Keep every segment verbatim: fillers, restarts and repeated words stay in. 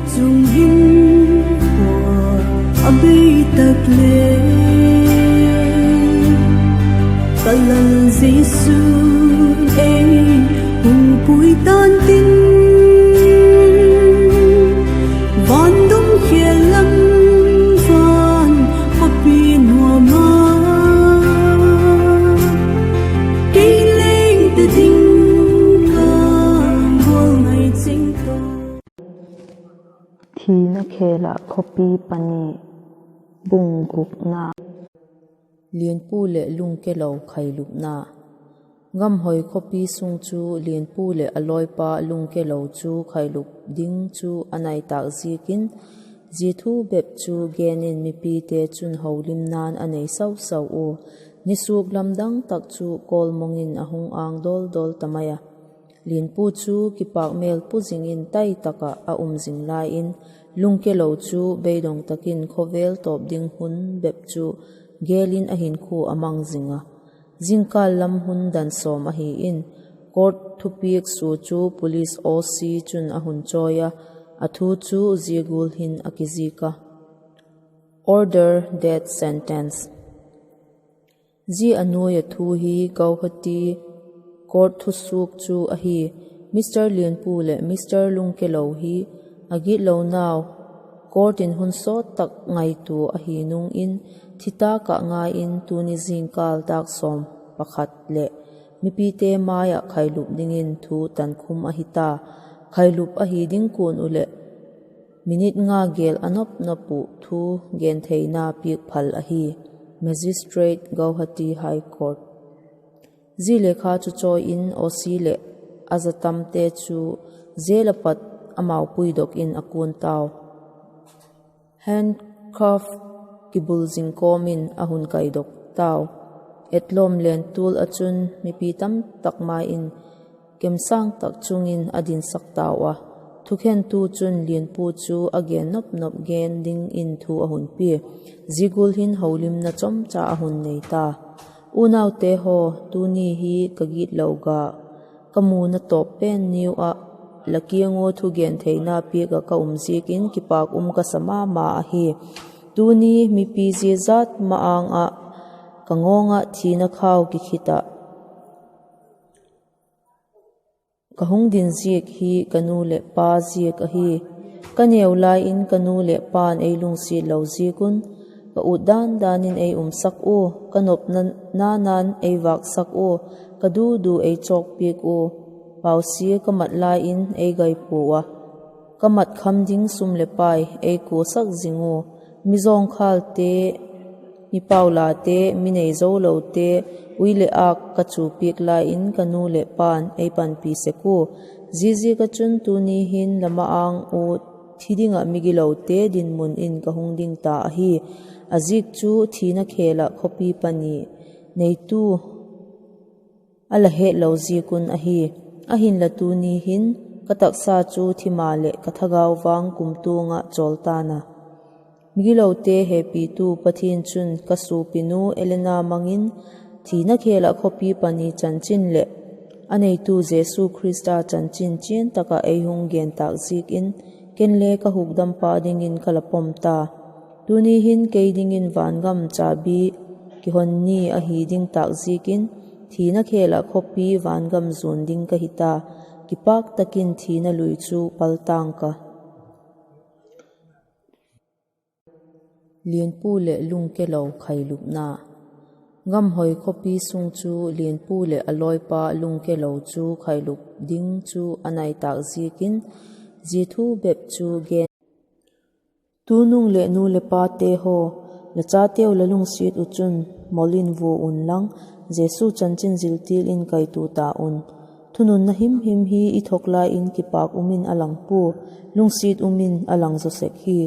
Chung hin a bei tak le, ka Lal Jesu ei hung pui tan tin, van dum khel lam van khawpi nuam a, kei leng ta ding ka gual ngai ching ta. Thina khêl ah khawpi pani. Bung gukna. Lianpu leh Lungkelo khailupna. Gamhoi khawpi sung chu Lianpu leh a lawipa Lungkelo chu khailup ding chu a nai tâk ziakin, zia thu bep chu gen in mipite chun holimna'n a nei sau sau ua. Nisuak lamdang tak chu kawlmawng in a hung âng dawl dawl ta mai a. Lianpu chu kipâk mêl pu zing in tai tak ah a um zing lai in, Lungkelo chu beidong tak in khawvel tawp ding hun bep chu gêl in a hinkhua a mang zing a. Zingkâl lam hun dan sawm ahi in, court thupiak sua chu police O C chun a hun chawi a, a thu chu zia gual hin a kizik a: Order death sentence. Zia a nuai ah thu hi Gauhati court thusuak chu ahi. Mister Lianpu leh Mister Lungkelo hi a gitlonau court in hun sawt tak ngaitua ahi nung in, thi tâk ah ngai in tuni zingkâl dâk sawm pakhat leh mipite mai ah khailup dingin thu tankhum ahi ta. Khailup ahi ding kuan uh leh minute nga gêl a nop nop uh thu gentheina piak phal ahi. Magistrate, Gauhati High Court. Zia lekha chu chawi in O C leh a za tamte chu jail ah pat amau puidok in a kuan tau. Handcuff kibul zing kawm in a hun kaidok tau. Etlawm lentual ah chun mipi tam tak mai in kemsâng tak chung in a dinsak tau a. Thukhentu chun Lianpu chu a gen nop nop gen dingin thu a hun pia. Zia gual hin holimna chomcha a hun nei ta. Unaute haw, tuni hi ka gitlo ga, ka muna tawp pen niu ah la kiang ua thugentheina piak ah ka um ziakin kipâk um ka sa ma ma ahi. Tuni mipi zia zat ma-âng ah ka ngawng ah thina khau kikhit ah ka hung din ziak hi ka nu leh pa ziak ahi. Ka neu lai in ka nu leh pa'n ei lungsiat lo ziak un, ka ut dan dan in ei umsak ua, ka nopna na'n ei vâksak ua, ka du du ei chawkpiak ua, pausia ka mat lai in ei gai pua a, ka mat kham ding sum leh pai ei kuasak zing ua, mi zawngkhalte, mi paulate, mi nei zo lote ui leh âk ka chu piak lai in ka nu leh pa'n ei panpi sek ua. Ziaziak ah chun tuni hin la ma-âng ua thi ding ah migilote dinmun in ka hung ding ta ahi. A ziak chu thina khêl ah khawpi pani neitu a la hetlo ziak un ahi. Ahinla tuni hin ka taksa chu thi maleh ka thagau vang kumtuang ah chawl ta'n a. Migilote hepitu Pathian chun ka suapinu Elena mang in thina khêl ah khawpi pani chanchin leh a neitu Jesu Khrista chanchin chian tak ah ei hung gen tâk ziak in, ken le ka hukdampa dingin ka la pom ta. Tuni hin kei dingin vangam chabi kihon ni ahi ding tâk ziakin, thina khêl ah khawpi vangam zuan ding ka hi ta. Kipâk tak in thina lui chu pal ta'ng ka. Lianpu leh Lungkelo khailupna. Gamhoi khawpi sung chu Lianpu leh a lawipa Lungkelo chu khailup ding chu a nai tâk ziakin, zia thu bep chu gen. Tunung leh nu leh pate haw, la chateu la lungsiat uh chun mol in vua unlang, Jesu chanchin ziltil in kaitua ta un. Thununna himhim hi i thok lai in kipâk um in a lang pua, lungsiat um in a lang zaw sek hi.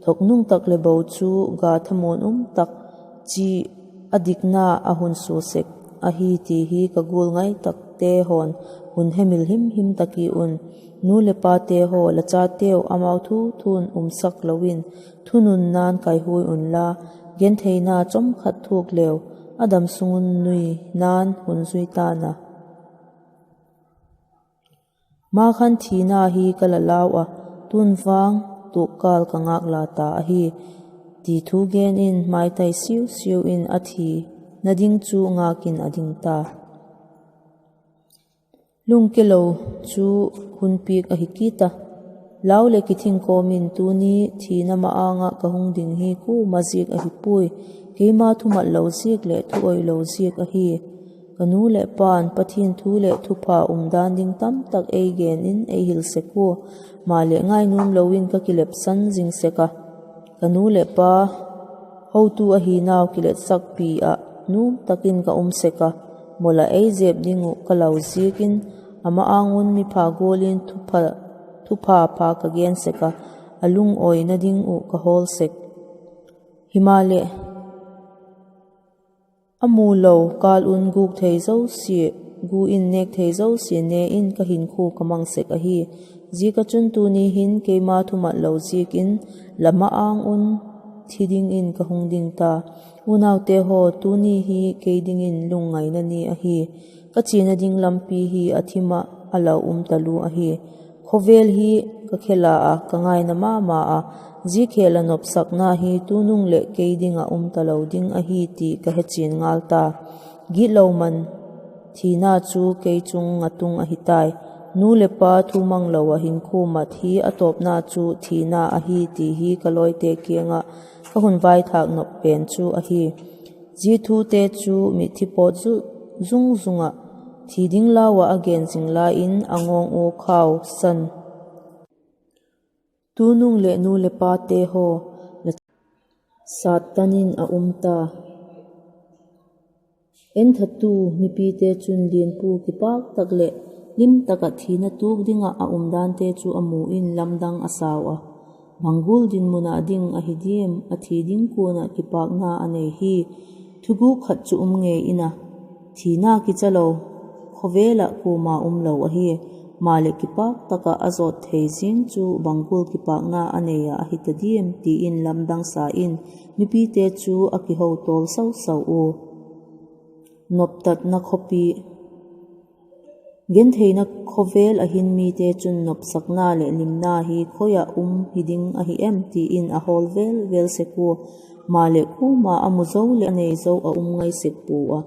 Thok nung tak leh bo chu ga thamuan um tak chi a dikna a hun sua sek ahi ti hi ka gual ngai takte haw'n hun hemil himhim ta ki un. Nu leh pate haw, la chateu amau thu thu'n umsak lo in, thununna'n kaihuai unla, gentheina chawm khat thuak leu, a dam sung un nuina'n hun zui ta'n a. Ma khan thina hi ka la lau a, tun vang tuak kâl ka ngâk la ta ahi, ti thu gen in maitai siu siu in a thina ding chu ngâk in a ding ta. Lungke lo chu hun piak ahi kit a, lau leh kithing kawm in, Tuni thina ma-âng ah ka hung ding hi kuama ziak ahi puai; keima thumat lo ziak leh thu oi lo ziak ahi. Ka nu leh pa'n Pathian thu leh thupha um dan ding tamtak ei gen in ei hil sek ua, maleh ngai nuam lo in ka kilepsan zing sek a, ka nu leh pa hotu ahinau kiletsakpi ah nuam tak in ka um sek a, mol ah ei zep ding uh ka lau ziakin, a ma-âng un mipha gual in thupha pha ka gen sek a, a lungawina ding uh ka hawl sek. Himaleh, a mu lo kâl un gûk thei zosia, gu in nêk thei zosia ne in ka hinkhua ka mang sek ahi. Ziak ah chun tuni hin keima thumat lo ziakin la ma-âng un thi dingin ka hung ding ta. Unaute haw, tuni hi kei dingin lungngaina ni ahi; ka chiana ding lampi hi a thim ah a lau um talua ahi. Khawvel hi ka khela ah ka ngaina ma ma a, zia khêl ah nopsakna hi tunung leh kei ding ah um talo ding ahi ti ka hechian ngal ta. Gitlo man thina chu kei chung ah tung ahi tai. Nu leh pa thu mang lo ah hinkhua mat hi a tawpna chu thina ahi ti hi ka lawite kiang ah ka hun vaithâk nop pen chu ahi. Zia thute chu mitthi pawt zung zung ah thi ding lau ah a gen zing lai in a ngawng ua khau san. Tunung leh nu leh pate haw, la sat tan in a um ta. Enthatu mipite chun lianpu kipâk tak leh lim tak ah thina tuak ding ah a umdante chu a mu in lamdang a sau a, bang gual dinmun ah ding ahi diam a thi ding kuan ah kipâkna a nei hi. Thugûk khat chu um ngei in a, thina kicha lo khawvel ah kuama um lo ahi; maleh kipâk tak ah a zawt thei zing chu bang gual kipâkna a nei ah ahi ta diam, ti in lamdang sa in mipite chu a kiho tawl sau sau ua. Noptatna khawpi. Gentheina khawvel ah hin mite chun nopsakna leh limna hi khoi ah um hi ding ahi em ti in a hawl vel vel sek ua, maleh kuama a mu zo leh a nei zo a um ngai sek pua a.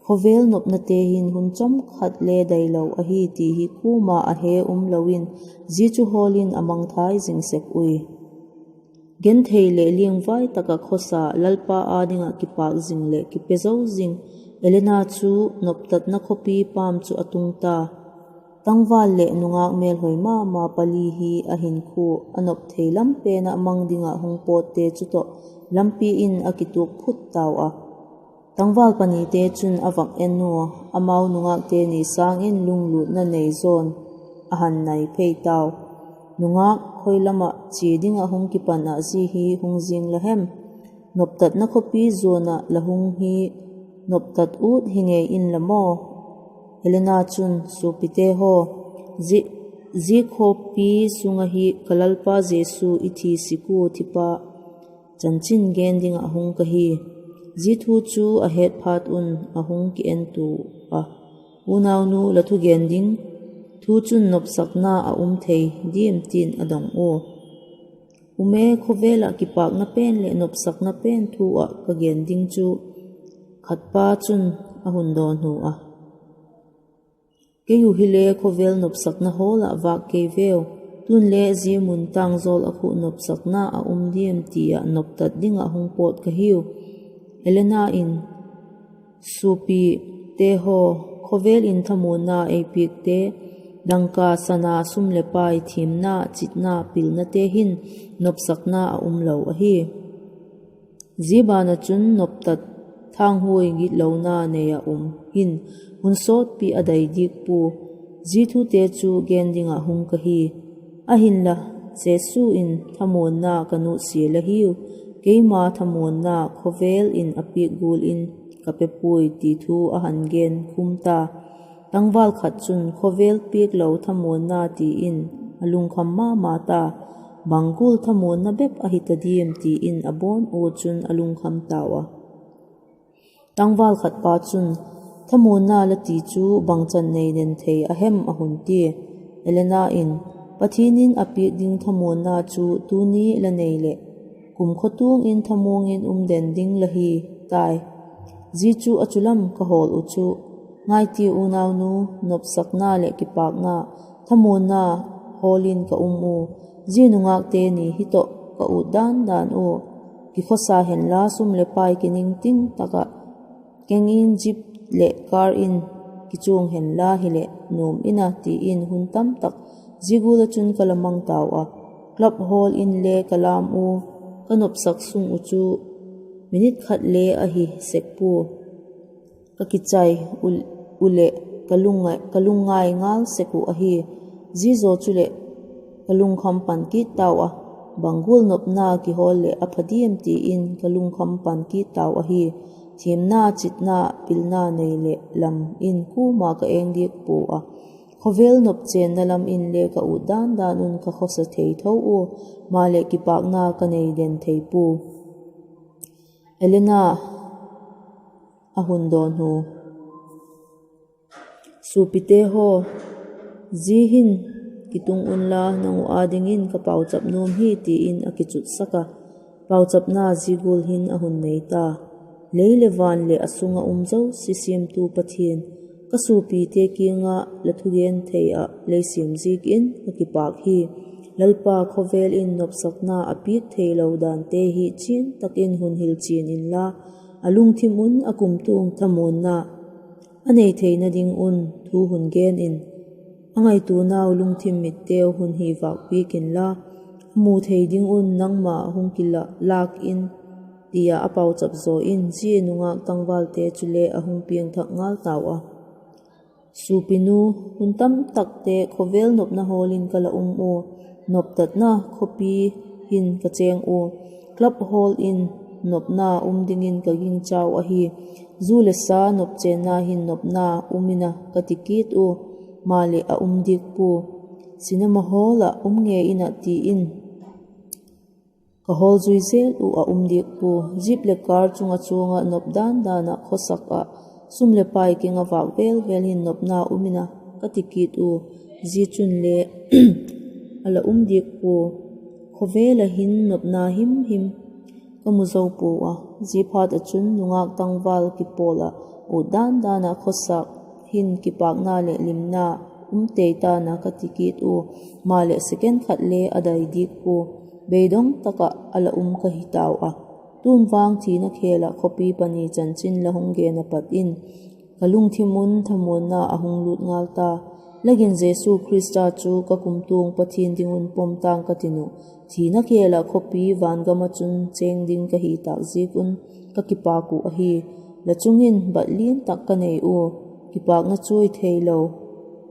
Khawvel nopnate hin hun chawm khat le dailo ahi ti hi kuama a he um lo in, zia chu hawl in a mangthai zing sek ui. Genthei leh liangvai tak ah khawsa, Lalpa â ding ah kipâk zing leh kipe zo zing Elena chu noptatna khawpi pâm chu a tung ta. Tangval leh nungâk mêlhoi ma ma pali hi a hinkhua a nop thei lam pen ah mang ding ah hung pawtte chu tawh lampi in a kituak phut tau a. Tangval panite chun a vak en ua, amau nungâkte ni sâng in lunglûtna nei zawn a han nai phei tau. Nungâk khoi lam ah chia ding ah hung kipan ah zia hi hung ziang la hem? Noptatna khawpi zuan ah la hung hi noptat ut hi ngei inla maw? Elena chun, Suapite haw, zia khawpi sung ah hi ka Lalpa Jesu i thi sik ua thipa chanchin gen ding ah hung ka hi. Zia thu chu a het phat un a hung ki en tua a, Unaunu, la thugen ding thu chun nopsakna a um thei diam? ti'n a dong ua. Um e, khawvel ah kipâkna pen leh nopsakna pen thu ah ka gen ding chu, khatpa chun a hun dawnhu a, Kei uh hile khawvel nopsakna hawl ah vâk kei veu; tun le zia mun tângzawl ah khu nopsakna a um diam ti ah noptat ding ah hung pawt ka hiu. Elena in, Suapite haw, khawvel in thamuanna ei piakte, dangka, sana, sum leh pai, thiamna, chitna, pilnate hin nopsakna a um lo ahi. Zia ban ah chun noptat, thanghuai, gitlona nei ah um hin hun sawtpi a dai diak pua. Zia thute chu gen ding ah hung ka hi. Ahinla, Jesu in, Thamuanna ka nutsia la hiu; keima thamuanna khawvel in a piak gual in ka pe puai, ti thu a han gen khum ta. Tangval khat chun, Khawvel piak lo thamuanna, ti in a lungkham ma ma ta. Bang gual thamuanna bep ahi ta diam? ti in a bawn ua chun a lungkham tau a. Tangval khatpa chun, Thamuanna la ti chu bangchan nei den thei a hem? a hun tia. Elena in, Pathian in a piak ding thamuanna chu tuni la nei leh, kum khawtuang in thamuang in um den ding la hi tai. Zia chu a chu lam ka hawl uh chu, ngai tia, unaunu, nopsakna leh kipâkna, thamuanna hawl in ka um ua, zia nungâkte ni hi tawh ka ut dan dan ua, kikhawsa henla, sum leh pai kiningting tak ah keng in, jeep leh car in kichuang henla hileh nuam in a, ti in hun tam tak zia gual ah chun ka la mang tau a. Club hall in le ka lam ua, ka nopsak sung uh chu minute khat le ahi sek pua. Ka kichai u, u leh ka lungngai, ka lungngai ngal sek uh ahi. Zia zaw chuleh ka lungkham pan kit tau a, bang gual nopna kihawl leh a pha diam ti in ka lungkham pan kit tau ahi. Thiamna, chitna, pilna nei leh lam in kuama ka eng diak pua a. Khawvel nopchenna lam in le ka ut dan dan un ka khawsa thei tho ua, maleh kipâkna ka nei den thei pua. Elena a hun dawnhu. Suapite haw, zia hin kitung unla, nang uh â dingin ka pauchap nuam hi, ti in a kichutsak a. Pauchapna zia gual hin a hun nei ta: Lei leh van leh a sung ah um zosia siamtu Pathian, ka suapite kiang ah la thugen thei ah lei siam ziak in ka kipâk hi. Lalpa, khawvel in nopsakna a piak theilo dante hi chian tak in hun hil chian inla, a lungthim un a kumtuang thamuanna a nei theina ding un thu hun gen in, a ngaituanau lungthim mitteu hun hi vâk piak inla, a mu thei ding un nangma hung kila lâk in, ti ah a pauchap zaw in zia nungâk tangvalte chule a hung piangthak ngal tau a. Suapinu, hun tam takte khawvel nopna hawl in ka la um ua, noptatna khawpi hin ka chêng ua, club hall in nopna um dingin ka gingchau ahi. Zu leh sa nopchenna hin nopna um in a ka ti kit ua, maleh a um diak pua. Cinema hall ah um ngei in a ti in ka hawl zui zel uh a um diak pua. Jeep leh car chung ah chuang ah nop dan dan ah khawsak ah, sum leh pai keng ah vâk vel vel hin nopna um in a ka ti kit ua, zia chun le a la um diak pua. Khawvel ah hin nopna him him ka mu zo pua a, ziaphat ah chun nungâk tangval kipawl ah ut dan dan ah khawsak hin kipâkna leh limna um tei ta'n a ka ti kit ua, maleh second khat le a dai diak pua. Beidong tak ah a la um ka hi tau a. Tun vang thina khêl ah khawpi pani chanchin la hung gen a pat in ka lungthim un thamuanna a hung lût ngal ta. La gin Jesu Khrista chu ka kumtuang Pathian ding un pom ta'ng ka tin uh, thina khêl ah khawpi van gam ah chun chêng ding ka hi tâk ziak un ka kipâk uh ahi. La chung in bat lian tak ka nei ua, kipâkna chuai theilo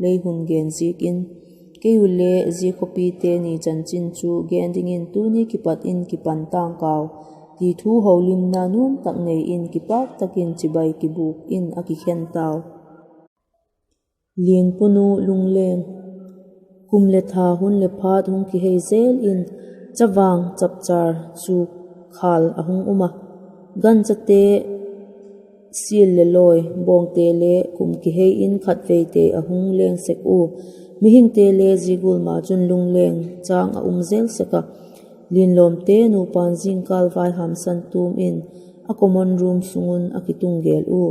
lei hun gen ziak in. Kei u le zia khawpite ni chanchin chu gen dingin tuni kipat in kipan ta'ng kau, ti thu holimna nuam tak nei in kipâk tak in chibai kibûk in a kikhen tau. Lianpunu lungleng. Kum leh tha hun leh phat hung kihei zel in, chavang chapchar chu khâl a hung um a, ganchate sial leh lawi bawngte le kum kihei in khatveite a hung leng sek ua, mihingte le zia gual ma chun lungleng châng a um zel sek a. Lianlawmte nupa'n zingkâl vaiham santuam in a common room sung un a kitung gêl ua,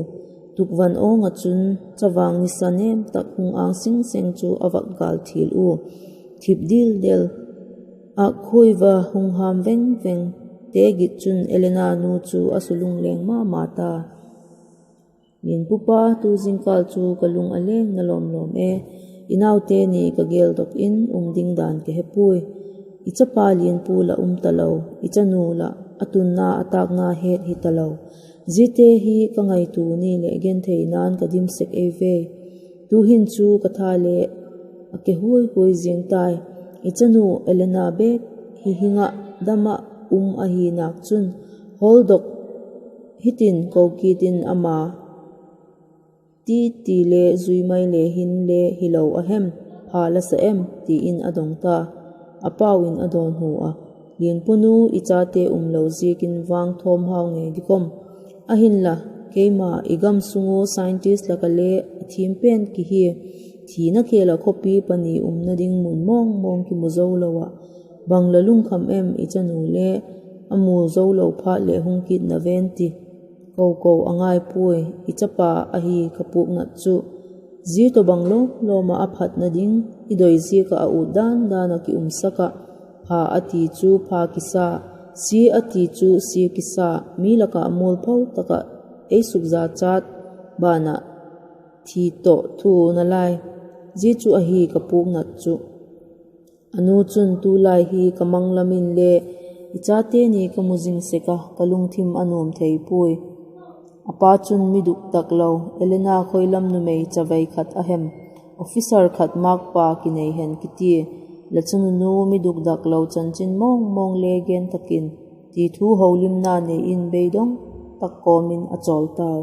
tukvan awng ah chun chavang nisa nêm tak hung âng sing seng chu a vak gâl thial ua, thip dil del ah khuaiva hung ham veng vengte git chun Elena nu chu a su lungleng ma ma ta. Lianpupa, tu zingkâl chu ka lung a lengna lawm lawm e. I naute ni ka geldok in um ding dan ka he puai. I chapa Lianpu la um talo, i chanu lah a tunna a tâkna het hi talo. Ziate hi ka ngaitua ni leh gentheina'n ka dim sek ei ve. Tu'hin chu ka tha le a ke huai huai ziang tai. I chanu Elena bêk hi hing ah dam ah um ahi nâk chun, hawldok hitin ko kit in ama ti ti le zui mai le hin le hilo a hem, pha la sa em? ti in a dong ta. A pau in a dawnhu a, Lianpunu, i chate umlo ziak in vang thawmhau ngei dik om. Ahinla, keima i gam sung ua scientist lak ah le a thiam pen kihia. Thina khêl ah khawpi pani umna ding mun mawngmawng kimu zo lo ah, bang la lungkham em, i chanu le a mu zo lo phat leh hung kit na ven ti, ko ko a ngai puai. I chapa ahi ka puknat chu, zia tawhbang lawm lawm ah a phatna ding i doi ziak ah a ut dan dan ah kiumsak ah, pha a ti chu pha kisa, sia a ti chu sia kisa, mi lak ah mualpho tak ah ei sukzachat ban ah thi tawh thu na lai. Zia chu ahi ka puknat chu. A nu chun, tulai hi ka mang lam inle i chate ni ka mu zing sek a, ka lungthim a nuam thei puai. A pa chun, mi dukdak lo, Elena khoi lam numei chavei khat a hem, officer khat mâkpa kinei hen kitia, la chanu nu mi dukdak lo chanchin mawngmawng le gen tak in, ti thu holimna nei in beidong tak kawm in a chawl tau.